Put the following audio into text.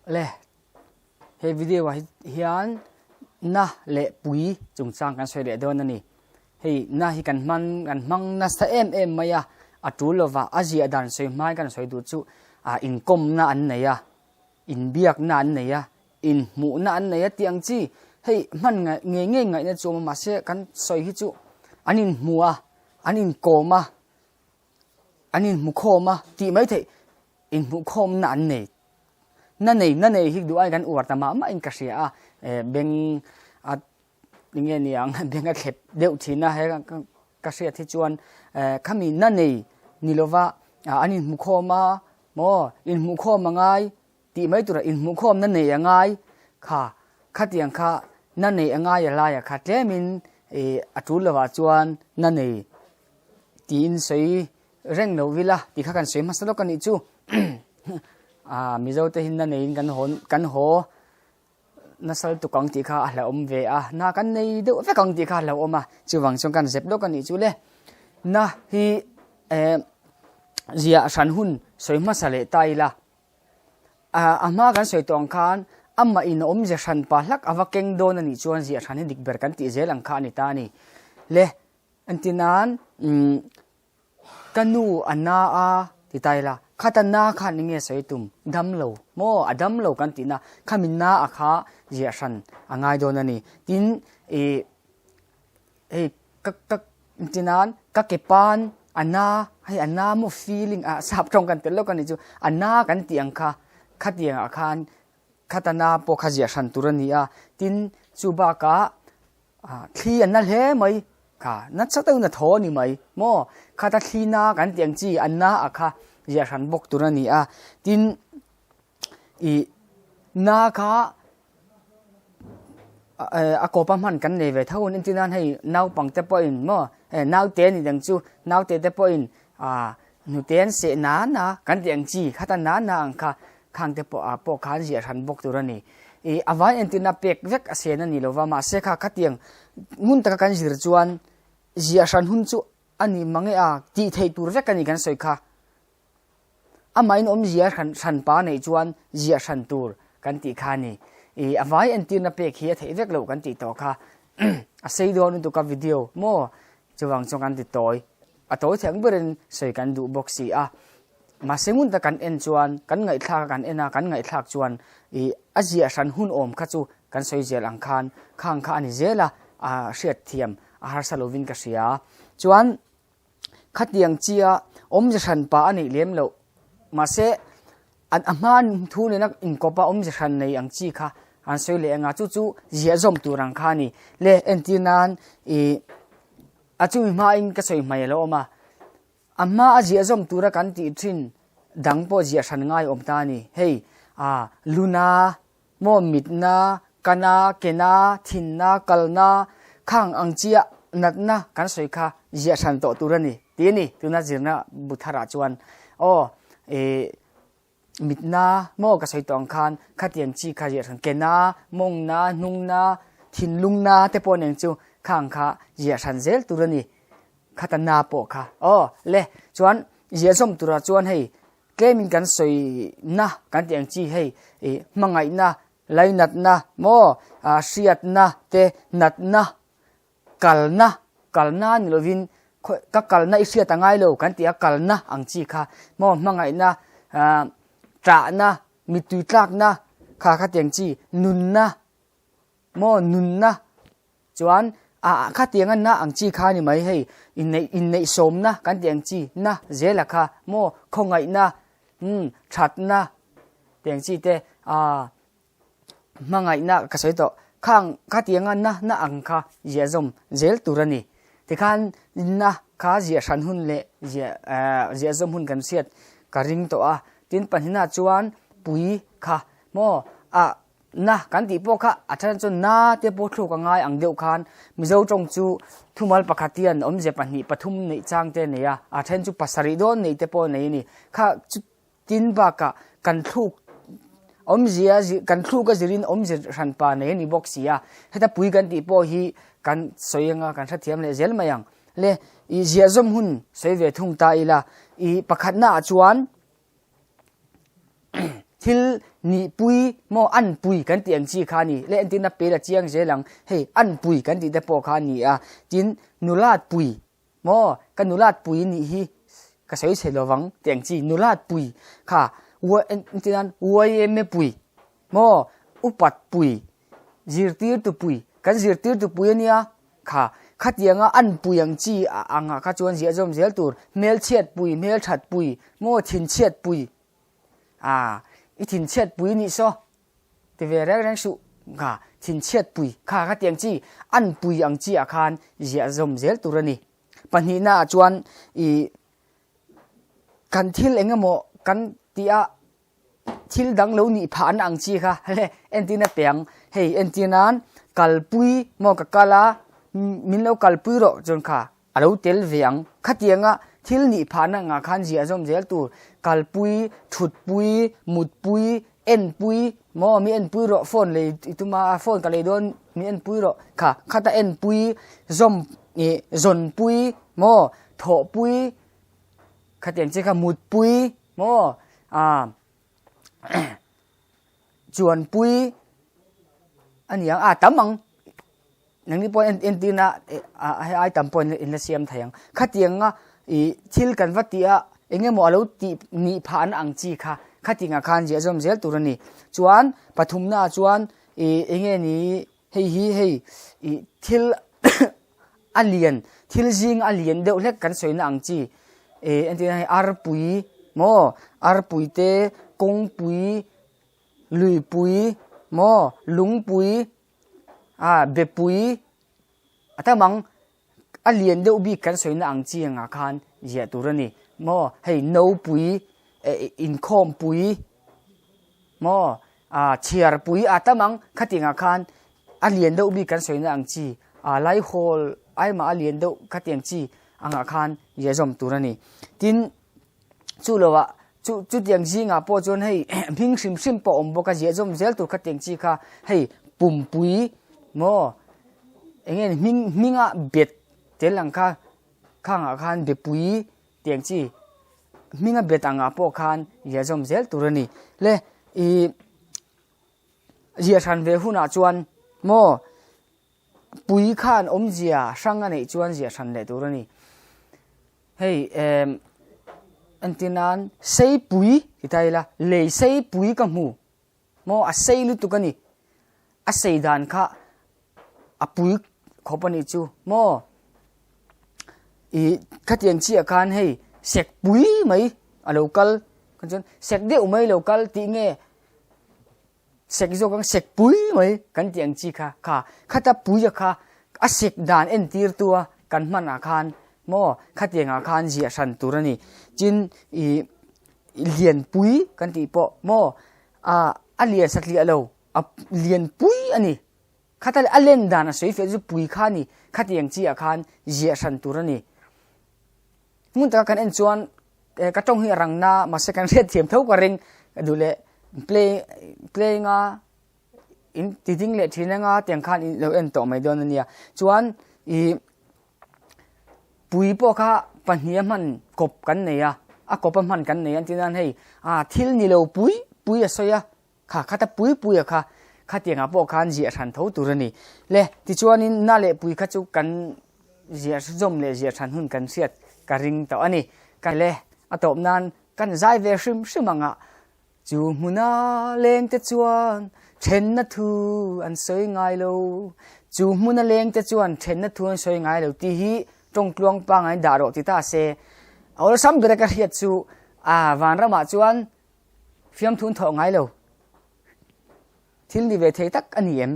Le he video ah hian na leh pui chungchang kan sawi leh dawn a ni. Hei na hi kan hman kan hmang nasa em em mai a, a tul lova a ziah dan sawi hmain kan sawi duh chu ah inkawmna an nei a, inbiakna an nei a, inhmuhna an nei a tih ang chi hei hman ngei ngei ngaihna chu a awm a mahse kan sawi hi chu an inhmu a, an inkawm a, an inhmukhawm a tih mai theih inhmuhkhawmna an nei na nei na nei hi duh ai kan uar ta mah mah in ka hria a eh beng a enge ni ang beng a thlep deuh thin a he ka hriat hi chuan eh khami na nei ni lova an inhmukhawm a maw inhmuhkhawm a ngai tih mai tura inhmuhkhawmna nei a ngai kha khatiang kha na nei a ngai a laia kha tlemin ih a tul lovah chuan na nei tiin sawi reng lo vil a tih kha kan sawi hmasa lawk a nih chu ah Mizo te hi na neiin kan haw kan haw nasa lutuk ang tih kha a hlauhawm ve a na kan nei deuh vek ang tih kha a hlauhawm a chuvang chuan kan zep lawk a nih chu le na hi eh ziah hran hun sawi hmasa leh ta ila. A hma kan sawi tawh ang khan amah in a awmze hran pa hlak a va keng dawn a nih chuan ziah hran hi dik ber kan tih zel ang kha a ni ta a ni. Le, engti nan umm ka nu a na a ti ta ila, khata na khan eng nge sawi tum, dam lo maw a dam lo kan tihna khami na a kha ziah hran a ngai dawn a ni. Tin, ih Hei ka ka ti nan ka ke pan a na hei a na maw feeling ah sap tawng kan tel lawk a nih chu a na kan tih ang kha khatiang ah khan khata na pawh kha ziah hran tur a ni a tin chu bakah ah thli a na hle mai kha nasa deuhin a thaw a ni mai maw khata thli na kan tih ang chi a na ah kha ziah hran bawk tur a ni a tin ih na kha a kawpa hman kan nei ve tho an entir nan hei naupang te pawhin maw naute a ni dang chu naute te pawhin ah hnute an seh na na kan tih ang chi khata na na ang kha khang te pawh ah pawh khan ziah hran bawk tur a ni ih a vai entirna pek vek a sen a ni lova mahse kha khatiang ngun taka kan zir chuan ziah hran hun chu a ni mang e a tih theih tur vek a ni kan sawi kha. Amahin awmzia hran hran pa neih chuan ziah hran tur kan tih kha a ni. Ih a vai entirna pek hi a theih vek loh kan tih tawh kha. A sei dawn lutuk a video maw? Chuvang chuan kan ti tawi. A tawi thei ang berin sawi kan duh bawk si a. Mahse ngun tak kan en chuan kan ngaihthlak a kan en a kan ngaihthlak chuan ih a ziah hran hun awm kha chu kan sawi zel ang khan khang kha a ni zel a, a hriatthiam a harsa lovin ka hria. Chuan. Khatiang chia awmze hran pa a neih lem loh. Mahse, an a hma thu nena inkawpa awmze hran nei ang chi kha an sawi leh anga chu chu ziah zawm tur ang kha a ni. Le entir nan ih a chumi hmain ka sawi hmai a lo awm a, a hma a ziah zawm tura kan tih thin dang pawh ziah hran ngai awm ta a ni. Hei ah luna Maw mitna, kana, kena, thinna, kalna, khang ang chiah natna kan sawi kha ziah hran tawh tur a ni tih a ni. Tuna zirna bu tharah chuan aw ih mitna maw ka sawi tawh ang khan khatiang chi kha ziah hran kena, mawngna, hnungna, thinlungna te pawh nen chu khang kha ziah hran zel tur a ni. Khata na pawh kha aw le chuan ziah zawm turah chuan hei Tlemin kan sawina kan tih ang chi hei ih hmangaihna, lainatna maw ah hriatna te natna kalna kalna ni lovin khawi ka kalna i hriat a ngai lo kan tih a kalna ang chi kha maw hmangaihna ah ṭahna mittui tlakna kha khatiang chi nunna maw nunna Chuan ah khatiang a na ang chi kha a ni mai hei, inneih inneih sawmna kan tih ang chi na zela kha maw khawngaihna umm thatna tih ang chi te ah hmangaihna ka sawi tawh khang khatiang a na na ang kha ziah zawm zel tur a ni. Tikhan na kha ziah hran hun leh ziah ah ziah zawm hun kan hriat ka ring tawh a, tin pahnihna chuan pui kha maw ah Na kan tih pawh kha a then chuan na te pawh thluk a ngai ang deuh khan Mizo tawng chu thumal pakhat hian awmze pahnih pathum neih chang te a nei a, a then chu pasarih dawn neih te pawh a nei a ni. Kha chu tin bakah kan thluk awmzia kan thluk a zirin awmze hran pa nei a ni bawk si a, heta pui kan tih pawh hi kan sawi anga kan hrethiam leh zel mai ang. Le i ziahzawm hun sawi ve thung ta ila i pakhatnaah chuan Thil nihpui Maw anpui kan tih ang chi kha a ni. Le entirna pel a chiang zel ang. Hei anpui kan tih te pawh kha a ni a. Tin, nulat pui maw ka nulat pui nih hi ka sawi chhe lovang tih ang chi nulat pui kha entir nan yma pui maw upat pui zirtirtu pui kan zirtirtu pui a nia kha khatianga anpui ang chi angah kha chuan ziah zawm zel tur hmelchhiat pui hmelthat pui maw thinchhiat pui A, i thinchhiat pui nih saw, ti ve reng reng suh kha, thinchhiat pui kha kha tiang chi, an pui ang chi ah khan ziah zawm zel tur a ni. Pahnihna ah chuan i kan thil eng emaw kan tih a thil dang lo nih phah an ang chi kha le entirna pe ang, hei entir nan kalpui maw ka kal a min lo kalpui rawh chuan kha A lo tel ve ang. Khatianga thil nih phahna angah khan ziah zawm zel tur, kalpui, thutpui, mutpui, enpui, maw mi enpui rawh phone lei i tum a, phone ka lei dawn mi enpui rawh kha khata enpui, zawm ih zawnpui, maw thawhpui, khatiang che kha mutpui, maw ah chuanpui a ni ang, a tam ang. Nangni pawh en entirna hei ai tam pawh in la siam thei ang. Khatianga ih thil kan va tih a eng emaw a lo tih nih phah na ang chi kha khatiangah khan ziah zawm zel tur a ni. Chuan pathumnaah chuan ih eng nge ni hei hi hei ih thil a lian thil zing a lian deuh hlek kan sawina ang chi ih entirna hei arpui maw arpui te kawngpui luipui maw lungpui. A bepui a tam ang, a lian deuh bik kan sawina ang chi angah khan ziah tur a ni. Maw hei nopui eh inkhawmpui maw ah chhiarpui a tam ang khatiangah khan a lian deuh bik kan sawina ang chi ah laihawl aimah a lian deuh khatiang chi angah khan ziah zawm tur a ni. Tin. Chu lo ah chu chutiang zingah pawh chuan hei hming hrim hrim pawh a awm bawk a ziah zawm zel tur kha tiang chi kha hei pumpui maw eng nge hming hminga bet tel ang kha khangah khan bepui tiang chi hminga bet angah pawh khan ziah zawm zel tur a ni le ih ziah hran ve hunah chuan maw. Pui khan awmzia hrang a neih chuan ziah hran leh tur a ni. Hei emm entir nan seipui ti ta ila lei seipui ka hmu maw a sei lutuk a ni. A sei dan kha a pui khawp a nih chu maw ih khatiang chiah khan hei sek pui mai a lo kal kan chuan sek deuh mai a lo kal tih nge Sek zawk ang sek pui mai kan tih ang chi kha kha khata puia kha a sek dan entir tua kan hman ah khan maw khatiang ah khan ziah hran tur a ni tin ih lian pui kan tih pawh maw ah a lian satliah lo a lian pui a ni khata a len dan a sawi fel chu pui kha a ni khatiang chi ah khan ziah hran tur a ni. Hmun taka kan en chuan ka tawng hi a rang na mahse kan hriat thiam tho ka ring ka duh leh play playing a in ti ding leh thin anga tiang khan in lo en tawh mai dawn ania chuan ih pui pawh kha pahnih a hman kawp kan nei a a kawp a hman kan nei a tin hei ah thil ni lo pui pui a sawi a. Kha khata pui pui a kha khatiangah pawh khan ziah hran tho tur a ni. Le, tichuanin na leh pui kha chu kan ziah zawm leh ziah hran hun kan hriat ka ring tawh a ni. Ka le, a tawp nan kan zai ve hrim hrim ang a, chu hmuna lengte chuan thenna thu an sawi ngai lo, chu hmuna lengte chuan thenna thu an sawi ngai lo tih hi tawngtluang pangaiin dah rawh ti ta se. A awlsam bera ka hriat chu a vanramah chuan Fiamthu an thawh ngai lo. Thil ni ve thei tak a ni em?